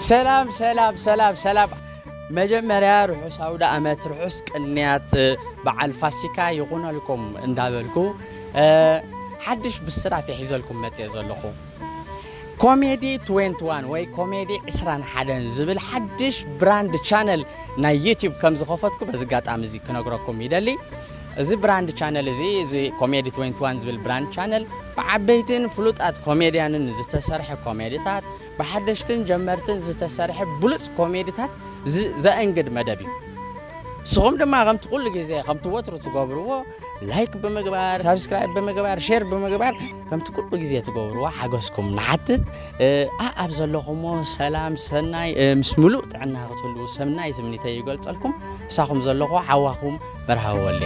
ሰላም ሰላም ሰላም ሰላም። መጀመርያ ርሑስ ኣውደ ኣመት፣ ርሑስ ቅንያት በዓል ፋሲካ ይኹነልኩም እንዳበልኩ፣ ሓድሽ ብስራት የሒዘልኩም መፅየ ዘለኹ። ኮሜዲ ትዌንቲ ዋን ወይ ኮሜዲ ዕስራን ሓደን ዝብል ሓድሽ ብራንድ ቻነል ናይ ዩቲዩብ ከም ዝኸፈትኩ በዚ ኣጋጣሚ እዚ ክነግረኩም ይደሊ። እዚ ብራንድ ቻነል እዚ፣ እዚ ኮሜዲ ትዌንቲ ዋን ዝብል ብራንድ ቻነል፣ ብዓበይትን ፍሉጣት ኮሜድያንን ዝተሰርሐ ኮሜድታት፣ ብሓደሽትን ጀመርትን ዝተሰርሐ ብሉፅ ኮሜድታት ዘእንግድ መደብ እዩ። ንስኹም ድማ ከምቲ ኩሉ ግዜ ከምቲ ወትሩ ትገብርዎ፣ ላይክ ብምግባር፣ ሳብስክራይብ ብምግባር፣ ሼር ብምግባር፣ ከምቲ ኩሉ ግዜ ትገብርዎ ሓገዝኩም ንሓትት። ኣኣብ ዘለኹሞ ሰላም ሰናይ ምስ ምሉእ ጥዕና ክትህልዉ ሰናይ ትምኒተይ ይገልጸልኩም። ምሳኹም ዘለኹ ሓዋኹም መርሃዊ ወሌ።